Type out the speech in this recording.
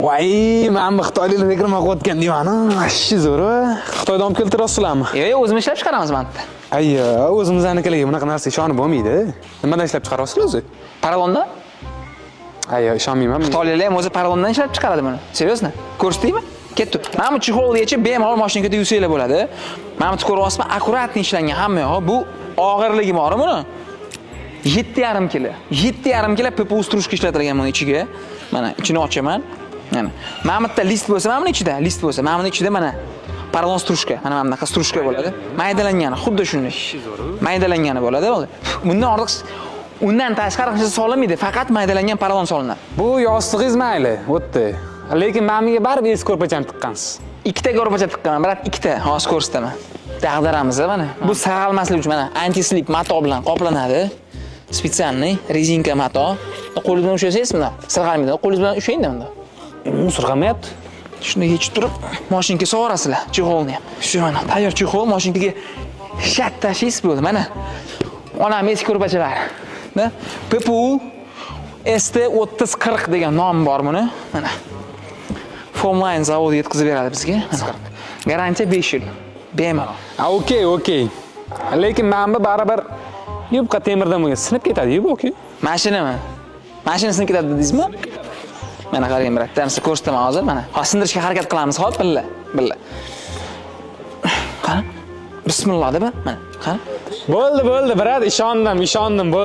Voy, men bu xitoyliklar reklama qilayotgan divani, вообще zo'r. Xitoydan olib keltirasizlarmi? Yo'q, o'zimiz ishlab chiqaramiz mana bu yerda. Ayyo, o'zimiznikilarga bunaqa narsa ishonib bo'lmaydi. Nimadan ishlab chiqarasizlar o'zi? Porolonda? Ayyo, ishonmayman. Xitoyliklar ham o'zi porolondan ishlab chiqaradi buni. Серьезно? Ko'rsataymi? Ketdi. Mana bu чехол yechib bemalol mashinada yursanglar bo'ladi. Mana bu ko'ryapsizmi? Аккуратно ishlangan hamma yog'i. Bu og'irligi bor buni. 7,5 kilo. 7,5 kilo PPU стружка ishlatilgan buni ichiga. Mana ichini ochaman. Mana. Mana bu yerda лист bo'lsa, mana buni ichida лист bo'lsa, mana buni ichida mana porolon стружка. Mana bunaqa стружка bo'ladi. Maydalangani, xuddi shunday. Maydalangani bo'ladi. Bundan ortiq, undan tashqari hech narsa solinmaydi. Faqat maydalangan porolon solinadi. Bu yostig'ingiz mayli, o'tdi. Lekin mana bunga baribir eski ko'rpachani tiqqansiz. Ikkita ko'rpacha tiqqanman, брат, ikkita. Hozir ko'rsataman. Dag'daramiz mana. Bu sirg'almaslik uchun mana anti-slip mato bilan qoplanadi. Специальный резинка mato. Qo'lingiz bilan ushlasangiz bundoq sirg'almaydi. Qo'lingiz bilan ushlang bundoq. Sirg'amayapti. Shuni yechib turib, mashinkaga sovorasizlar, чехол ni ham. Shu mana tayyor чехол, mashinkaga shat tashlaysiz, bo'ldi. Mana onam eski ko'rpachalari. Da? PPU ST 3040 degan nom bor buni. Mana. Formline zavodi yetkazib beradi bizga. Mana. Garantiya 5 yil. Bemalol. Ha, okey, okey. Lekin mana bu baribir yupqa temirdan bo'lgan, sinib ketadi-yu bu, okey. Mashinami? Mashina sinib ketadi dedingizmi? Mana qarang, брат, sizga ko'rsataman hozir mana. Hozir sindirishga harakat qilamiz, hop, billa, billa. Qani? Bismillah deb, mana, qani? Bo'ldi, bo'ldi, брат, ishondim, ishondim. Bo'ldi.